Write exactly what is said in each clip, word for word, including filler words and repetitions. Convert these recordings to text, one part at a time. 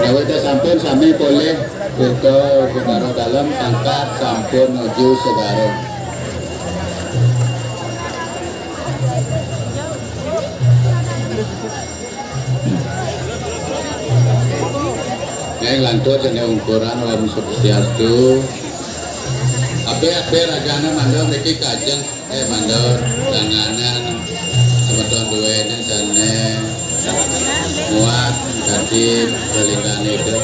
Menawi sampun sami polih, kita Bendahara Dalem angkat sampun nuju segara. Nggih, lantur sané ungkuran Om Swastiastu. Ape-ape rajana mandor niki kajeng, eh, mandor danganan semeton duwene sané muat dadi lelingane itu.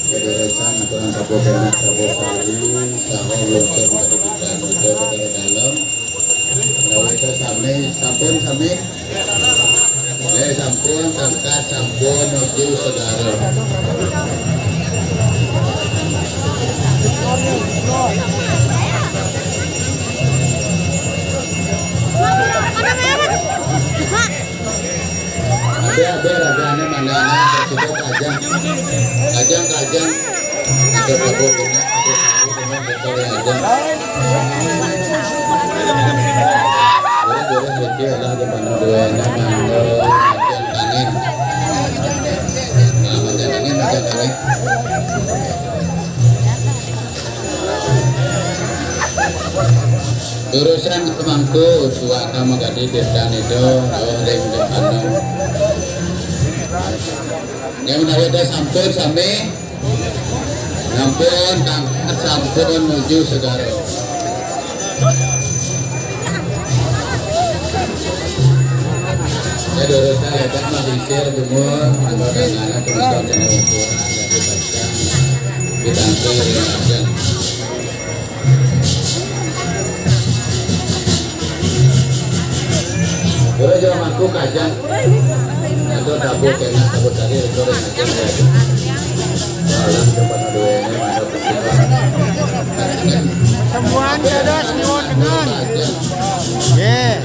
Kederesan aturan sampun kena sampun sami, saha luntur mati pisan. Kita ke dalam. Kalau itu sami, sampun sami. Eh, sampun, angkat sampun nuju segara. Ada, ada, ada, ada, mana, ada, sudah, kajang. Kajang, kajang. Ada, ada, ada, ada, ada, ada, ada. Boleh, boleh, oke, ada, ada, mana, dua, ada, mana, kajang, angin. Nah, kajang, angin, kajang, angin. Urusan pemangku, suaka magadi tirtan itu, oh, ring depan. Yang menawi ada sampun sami, sampun tangkat, sampun nuju segara. Saya urusan lepas mah sisir, jemur, angkat tangan, terus kau kena ukuran, tapi pacang. Kita angkat, kita Ora jangan aku kajang. Atau tabur kena, tabur tadi, itu orang kajang ya. Dalam tempat dua ini, mana pun kita. Sembuhan dados nyuwun dengan. Nggih.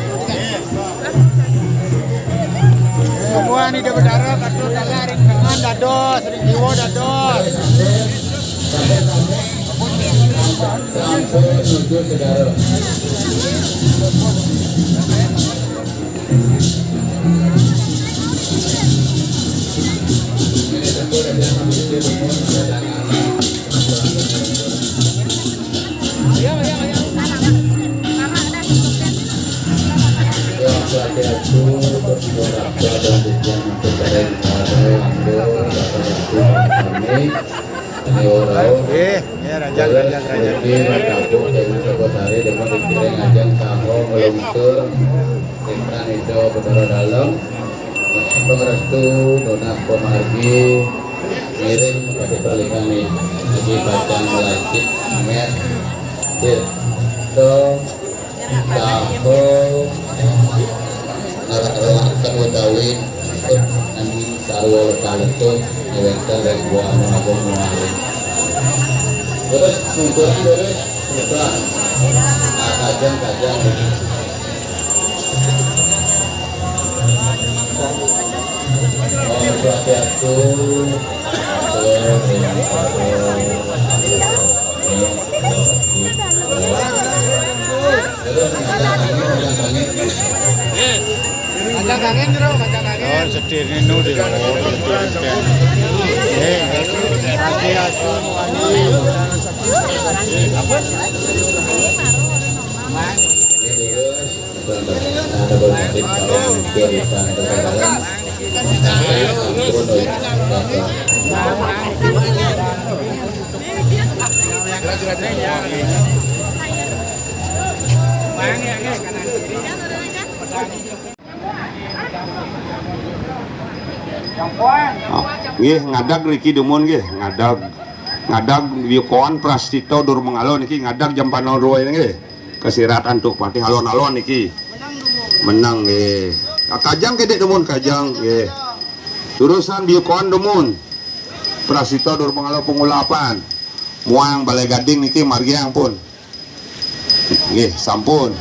Sembuhan Ida Betara, kados dalah ring dengan dados, ring jiwa dados. Sampun nuju segara. Ini orang. Nggih, nggih, rajang, rajang, rajang. Niki, Mas Kapuk, Dewi Sekretari, Dewan Dikiring, Ajeng, Saho, Ngelungsur, Tingkah Ijo, Betara Dalem, Pengrestu, Donat Pemargi, Ngiring, Pati Perlikani, Haji Pacang, Melacit, Met, Tirto, Saha ngrelaken utawi nami sarwa lekaletuh wénten ring Guwa Agung Muari. Terus mungkuran terus, mungkuran. Nah, kajang, kajang. Om Swastiastu. Kancang kangin, Bro, kancang kangin. Oh, setir ninu di luar, setir ninu. Eh, nanti aku Ah, nggih, ngadag riki dumun nggih, ngadag. Ngadag yukawan prastita dur mangala niki ngadag jam panon ruwai nggih. Kasirat antuk patih alon-alon niki. Menang nggih. Kajang kedek dumun kajang nggih. Turusan biukan dumun. Prasita dur pangala pangulapan. Muang Balai Gading niki margiang pun. Nggih, sampun.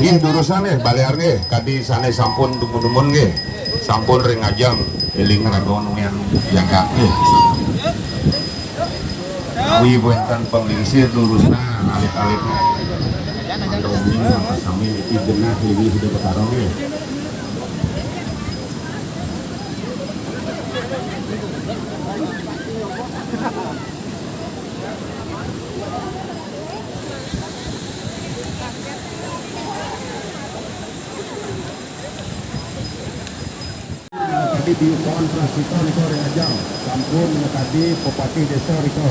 Durusan nggih, baliar nggih, kadi sané sampun dumun-dumun nggih. Sampun ring ajeng, éling raga nuyan jagat nggih. Menawi wénten panglingsir durusan alit-alit. Mangda ugi mangda sami niki genah linggih Ida Betara nggih. Tadi diupawan prasita rika ring ajeng. Sampun tadi pepatih desa rika.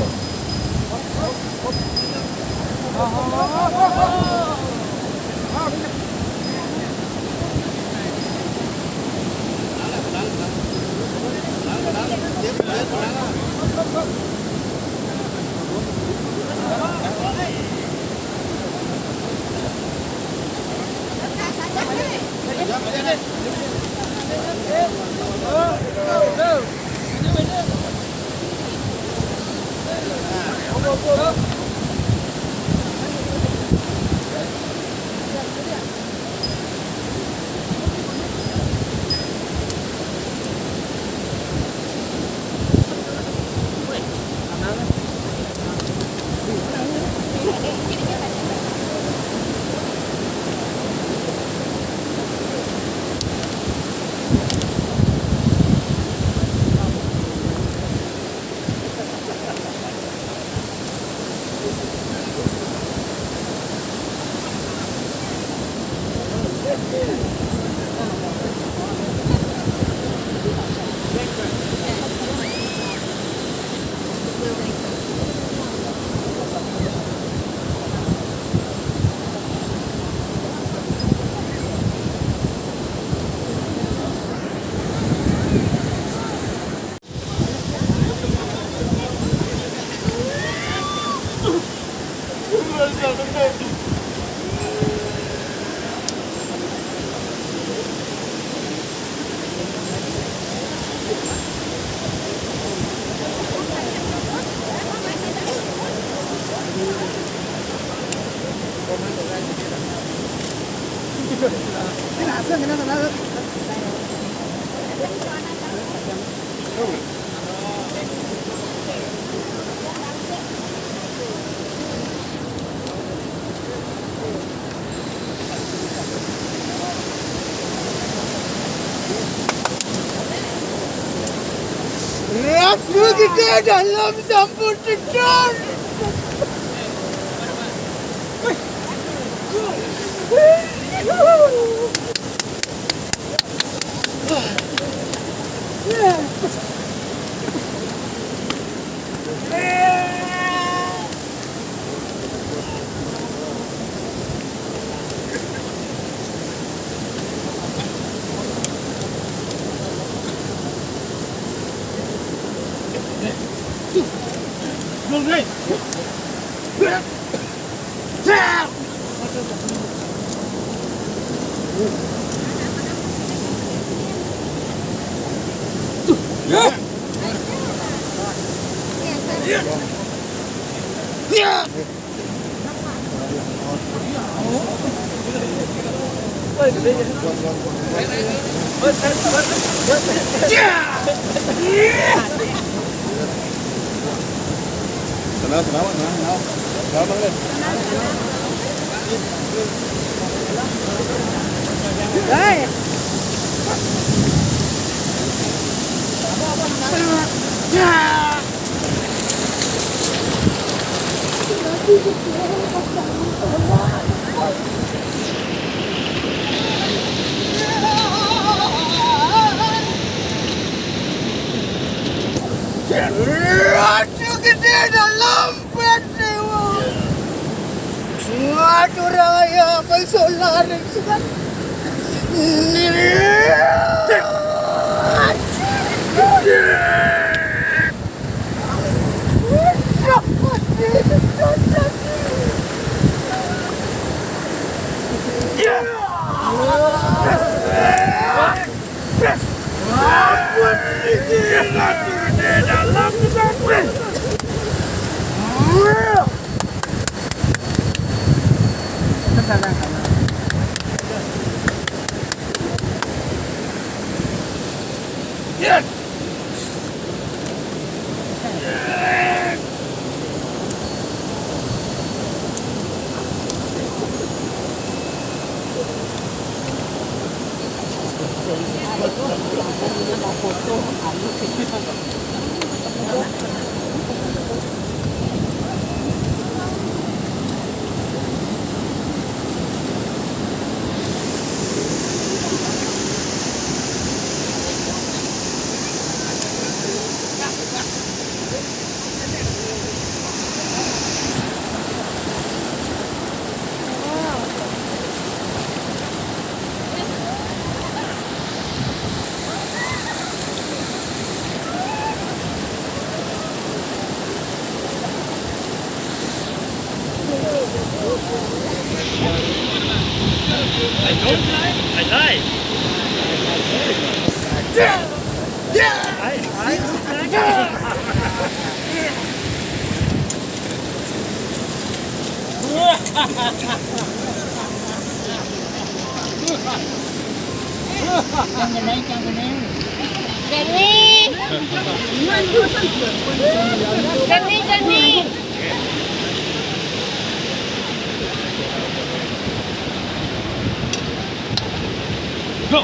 Ratu kita dalam sampun tekan. Tenang, tenang, tenang, tenang. Tenang, tenang, tenang. Ratu Gedé Dalem. Waduh, raya, pensolar, sukan. I don't lie. I lie. I, I, Jenny! Jenny, Jenny! Go!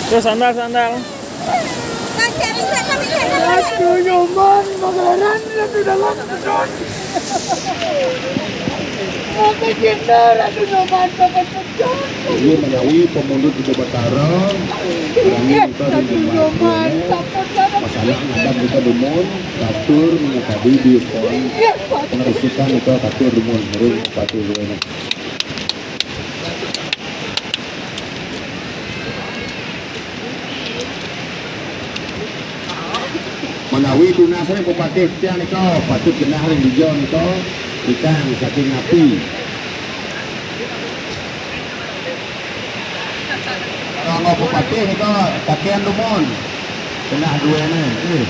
Tuh, sandal, sandal. Aduh, Nyoman, magaran itu dalam pedon. Mati gender, aduh, Nyoman, pakai pedon. Iya, menawi pemuda di Batara, kami kita di Nyoman, masalah ngadam kita dumun, katur, minyak tadi di pon, pengerusukan kita katur dumun, ring, katur dumun. Menawi tunas ring Bupati tiang nika, patut genah ring dija nika, ikang saking api. Rangga Bupati nika, taken dumun. Genah duene. Eh.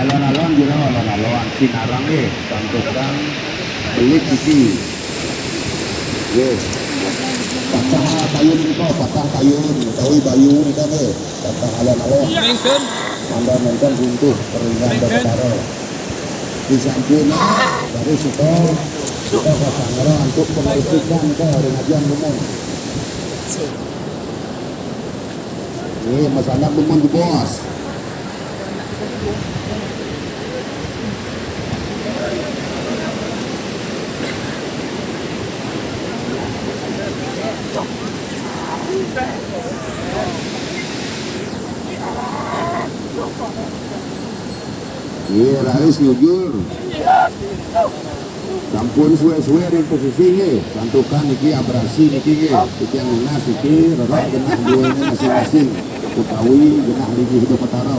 Alon-alon jero, alon-alon sinareng nggih, santukan belik sisi. Nggih. Patah kayun nika, patah kayun, utawi bayu nika nggih. Patah alon-alon. Mangda nenten runtuh keringan Batara. Disampun, baris nika, kita pasang antuk pengerusukan nika ring ajian dumun. Nggih, masanak dumun jebos. Nggih, raris nyujur. Sampun suwe-suwe ring posisi nggih. Santukan niki abrasi niki nggih. Titiang nunas niki rereh genah duene masing-masing. Utawi genah linggih Ida Batara.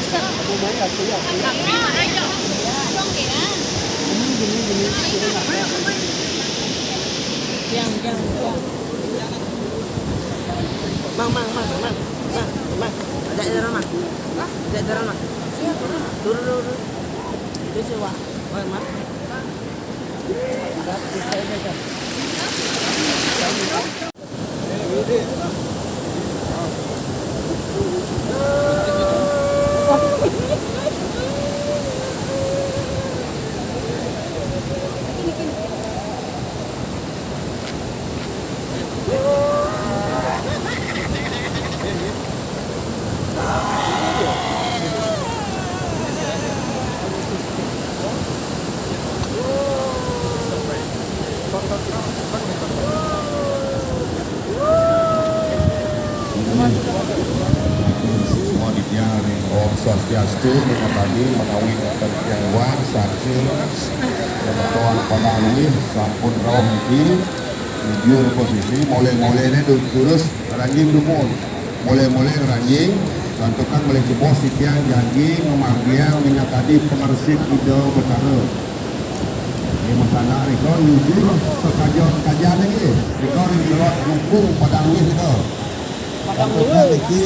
Mang, mang, mang, mang, mang, mang. Ajak jalan, mang. Ajak jalan, mang. Turun, turun, turun. Itu sih, Wak. Wak, mang. Semua dijaring Om Swastiastu, menika tadi menawi wonten tiyang wan saking Keraton Padang Luih sampun rauh niki, nuju posisi moleh-moleh ne du-, durus ranjing dumun. Moleh-moleh ranjing, santukan malih jebos titiang jagi ngamargiang menika tadi pangrésik Ida Betara. Nggih, masanak rika nuju sekaja-kaja nggih. Rika ring Kelod Lungkung Padang Luih rika. Santukan niki,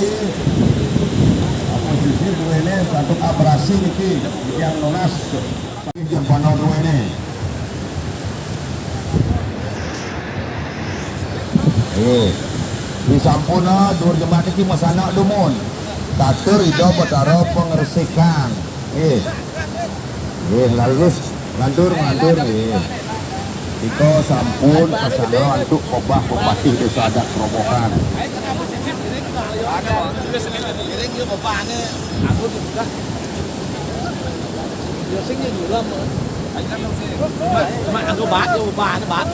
posisi duéné santukan berhasil niki, titiang nunas. Jam pandang duéné. Oh. Disampun, ah, duur jembar niki masanak dumun. Katur Ida Betara pangresikan. Eh. Eh, lalus ngandur, ngandur, eh. Nika sampun kasana antuk kobah Bupati Desa Adat Kerobokan. Sing nyulam. Mak, mak, anggo bat, yo, bat, bat.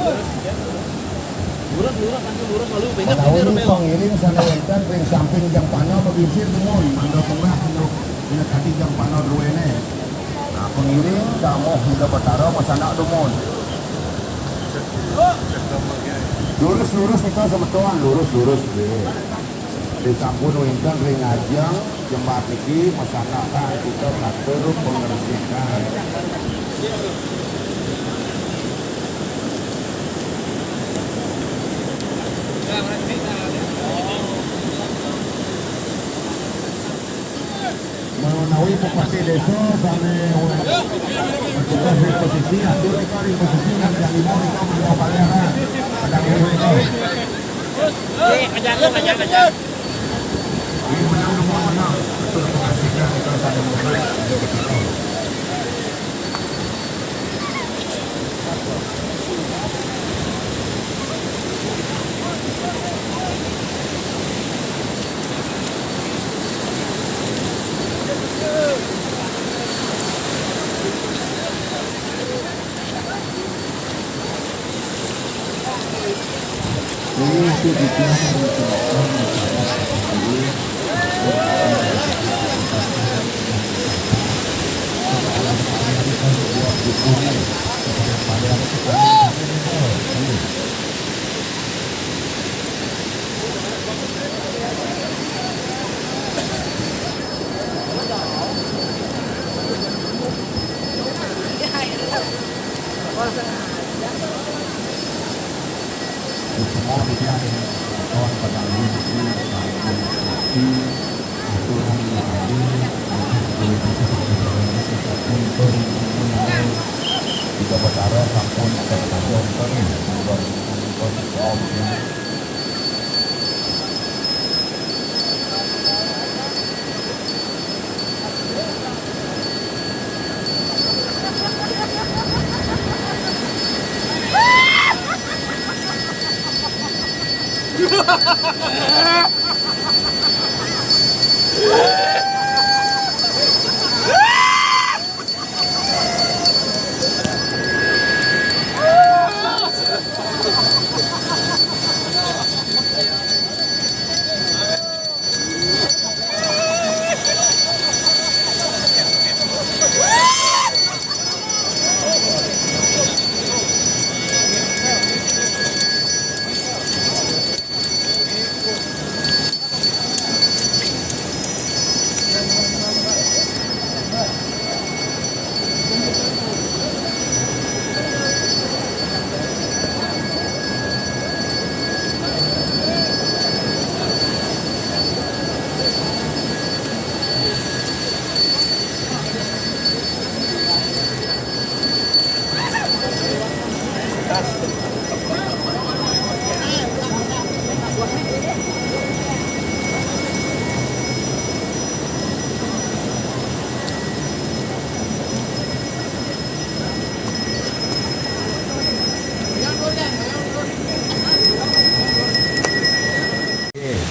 Lurus, lurus, nanti lurus, lalu banyak. Menawi ini, pangiring sané wénten ring samping jam panah, pagingsir dumun, mangda tengah, anu, ina tadi jam panah duéné. Nah, pangiring damuh Ida Betara masanak dumun. Lurus, lurus nika semeton, lurus, lurus, nggih. Disampun wénten ring ajeng jembar niki masanakan kita katur pangresikan. Menawi Bupati Desa sané bertugas ring posisi, atur nika ring posisi nang jam lima nika mangga baleran. Padang Luih nika. Oke, ajar lu, ajar, ajar. Ini menang semua, menang. Betul, pengasihkan kita saling menang. Ida Betara sampun kasampun, sampun, sampun, sampun.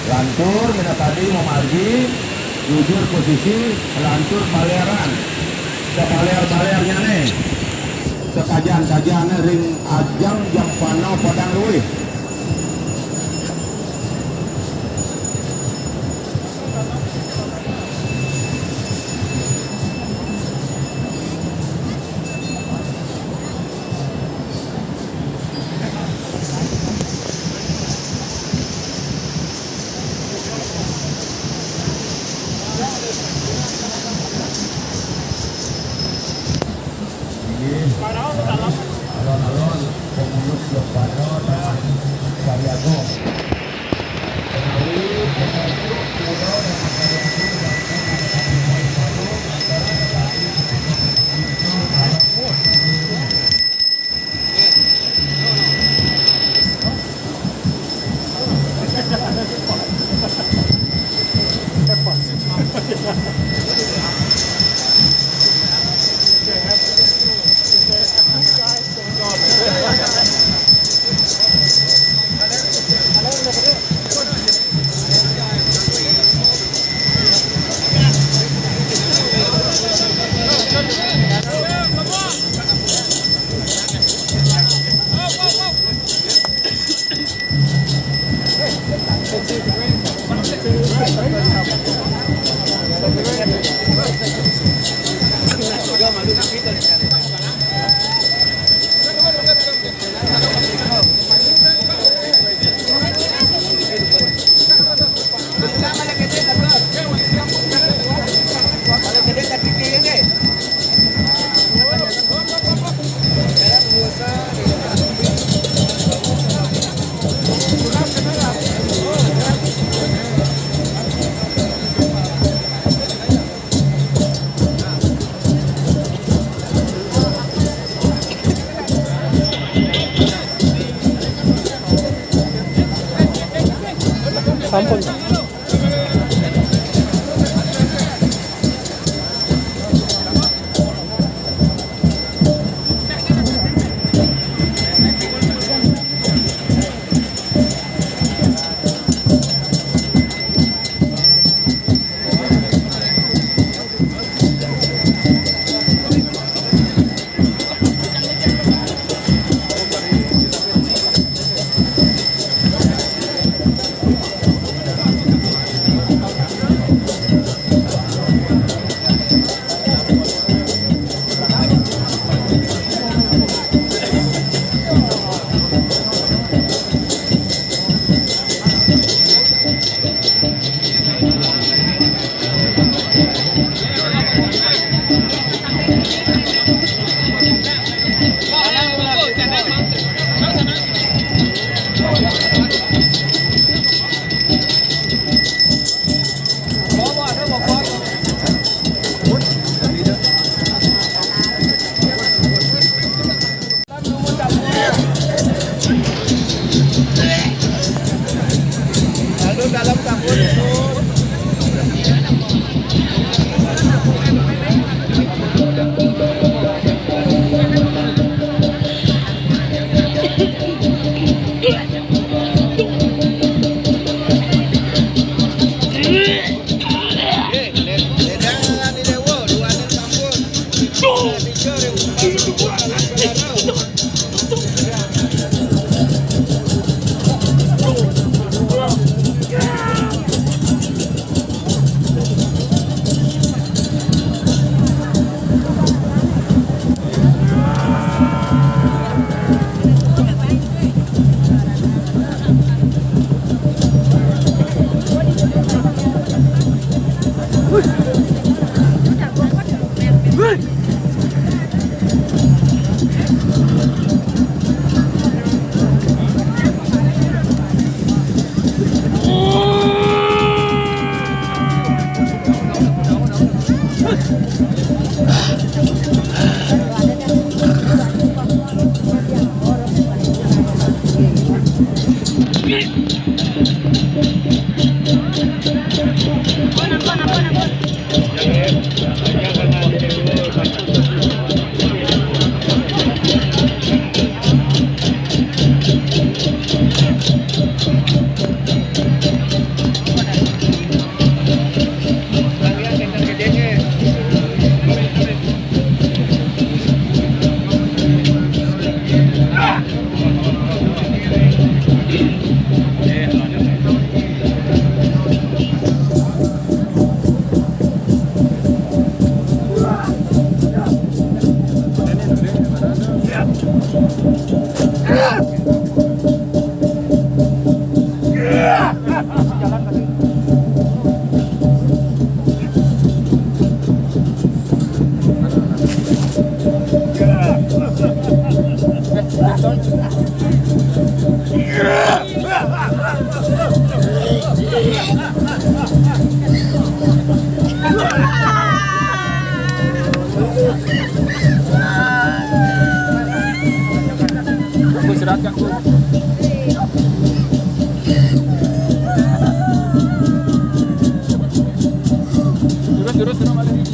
Lantur, mina tadi mamargi, nuju posisi lantur baleran. Sabaler-balernya nih, sakajan-kajan ring ajeng Jampana Padang Luih. Inggih. Alon-alon, pengurus Jampana, Taman Sariagung. Sampun. Jalan tadi. Aku istirahat, Kak. Turun, turun, turun, balik.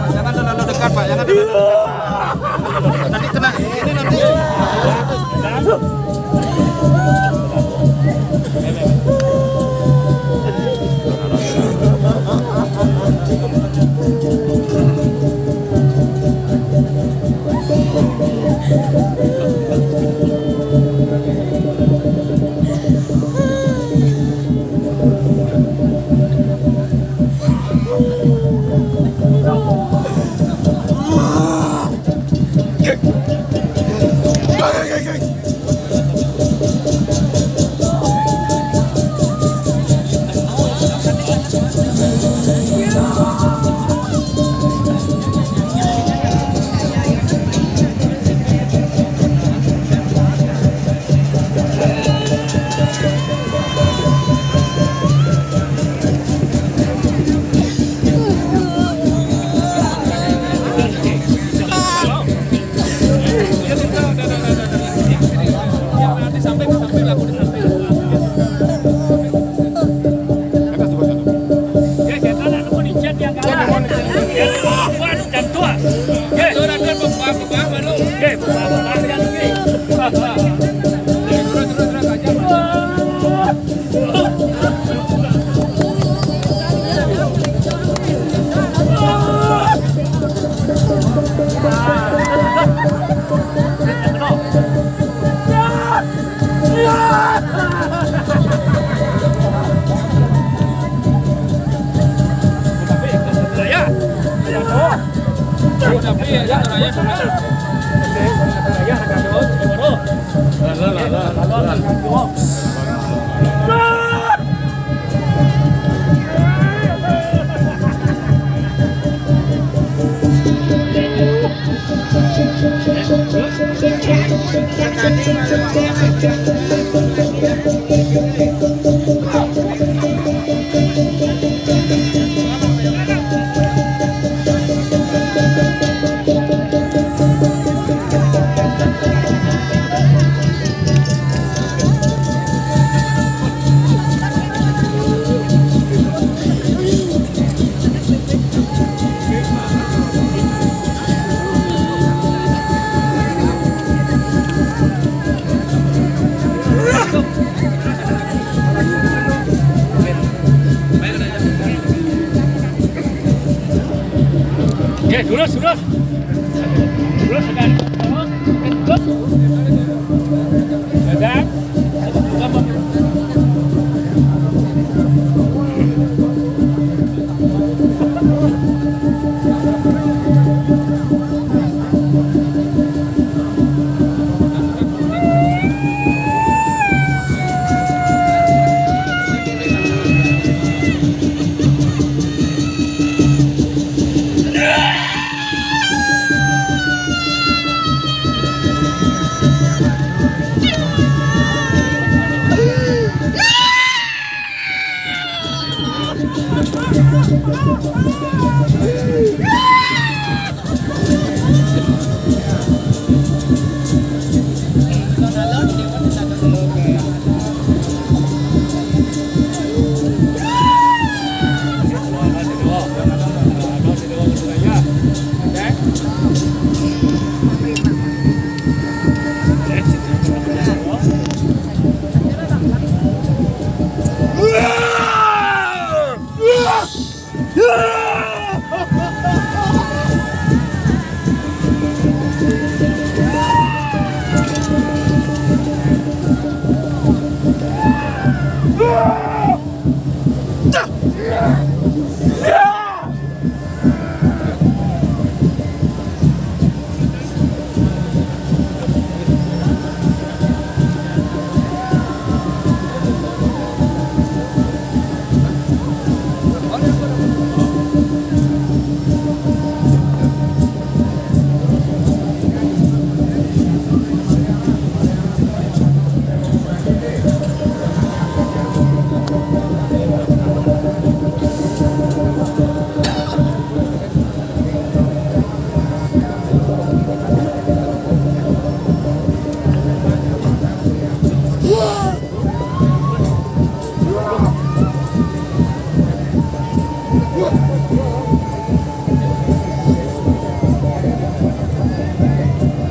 Jangan terlalu dekat, Pak. Jangan terlalu dekat. Nanti kena ini nanti. Oke, terus, terus. Terus, tekan. Terus. Tekan.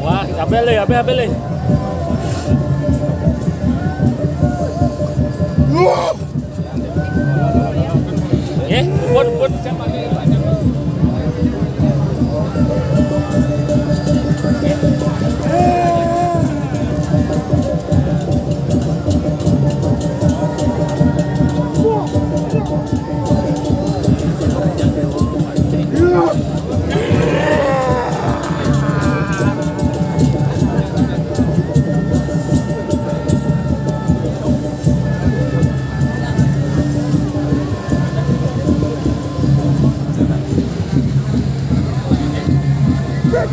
Wah, apele, apele, apele. Eh, pun, pun.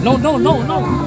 No, no, no, no.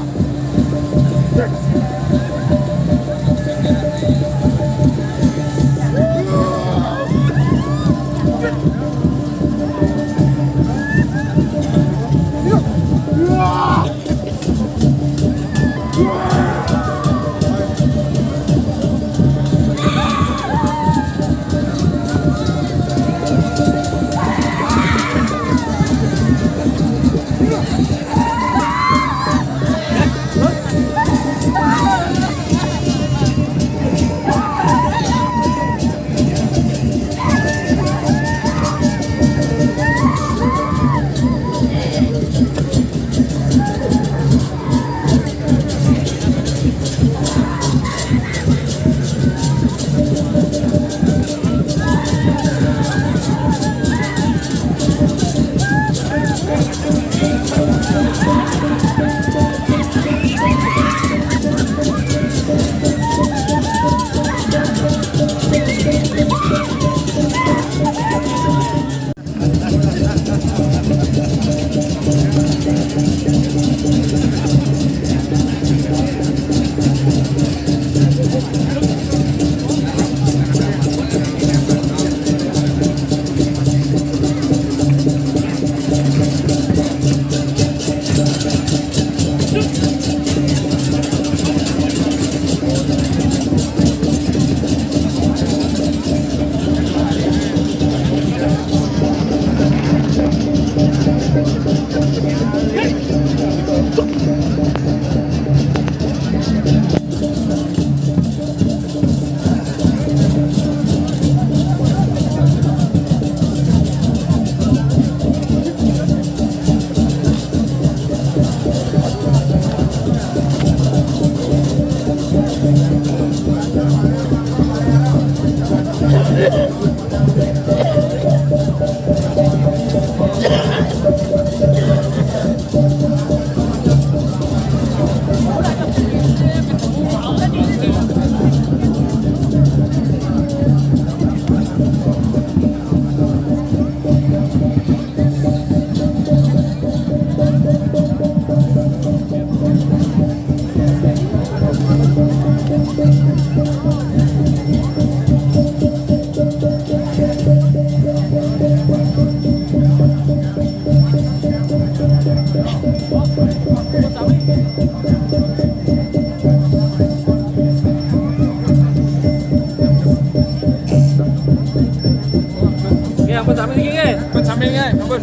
Kantor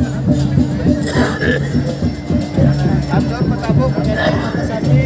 Petabuk, Kecamatan Saji.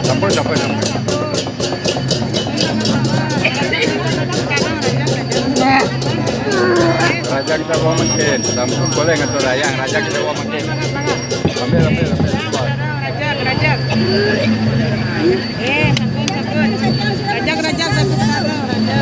Sampun, sampun, sampun. Raja kita bawa mungkin, sampun boleh ngatur rayang, raja kita bawa mungkin. Ambil, ambil, ambil. Raja, raja. Eh, sampun, sampun. Raja, raja, sampun, raja.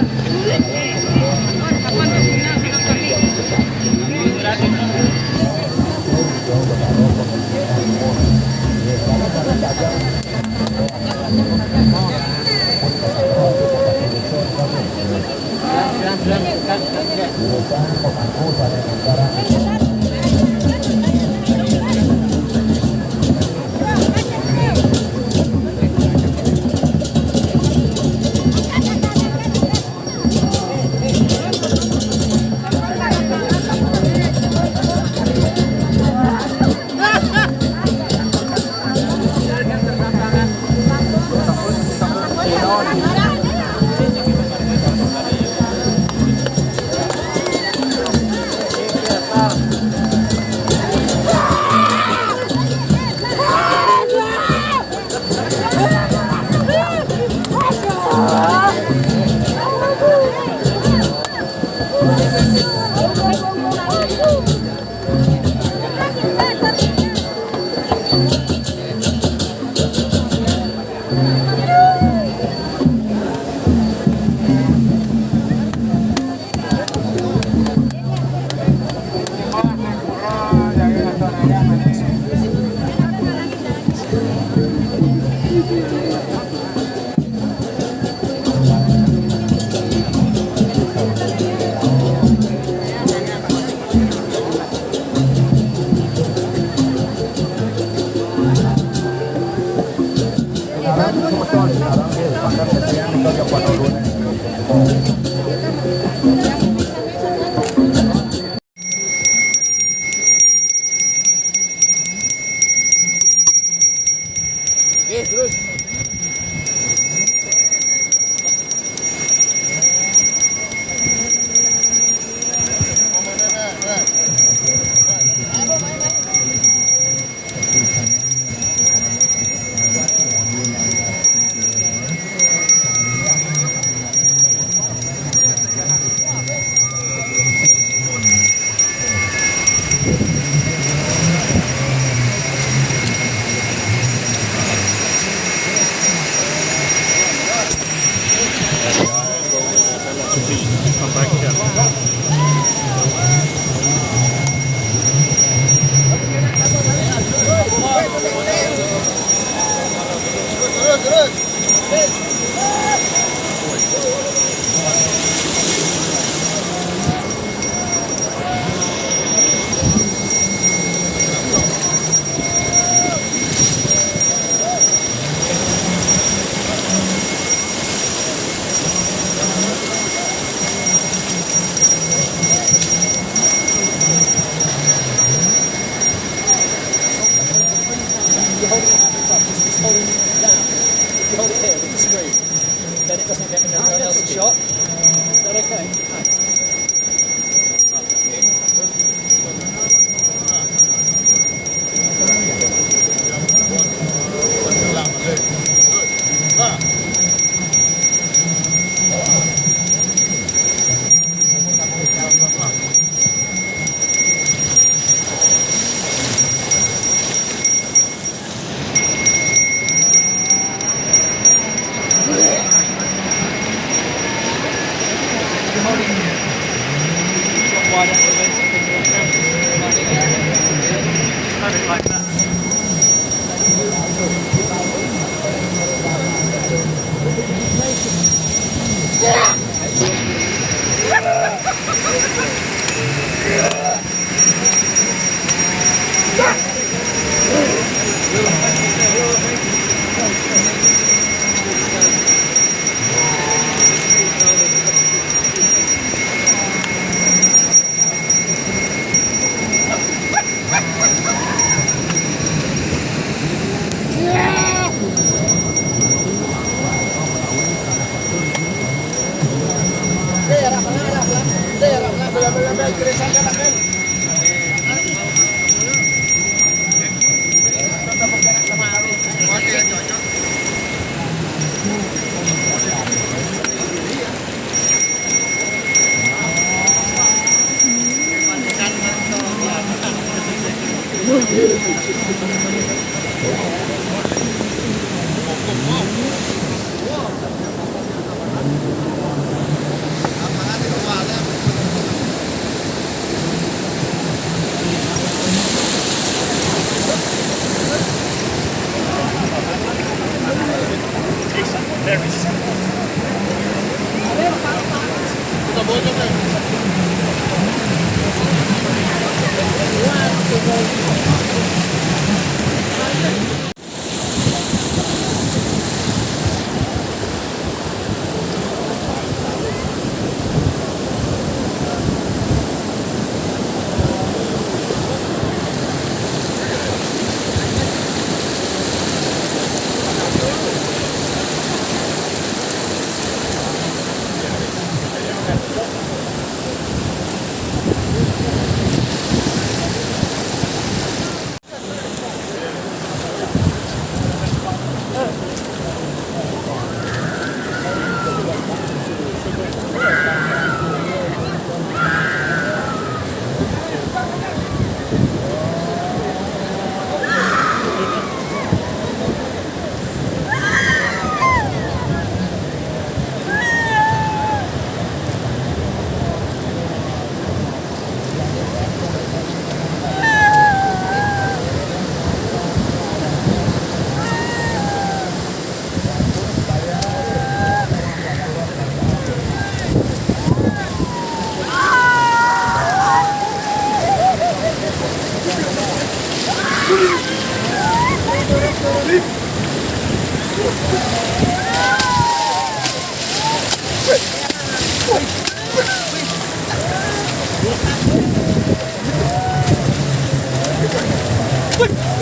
That's a shot. Is that okay?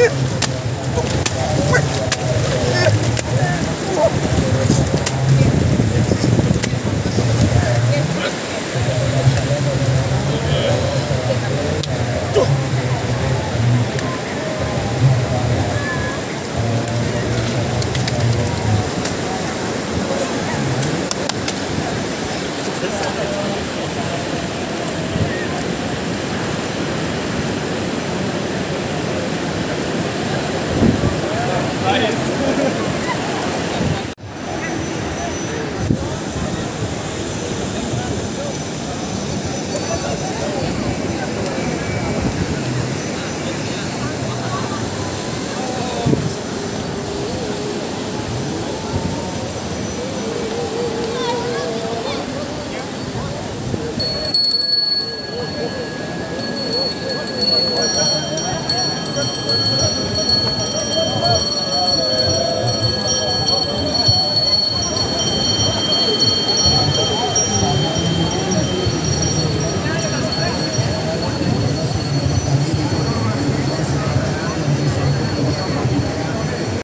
Thanks.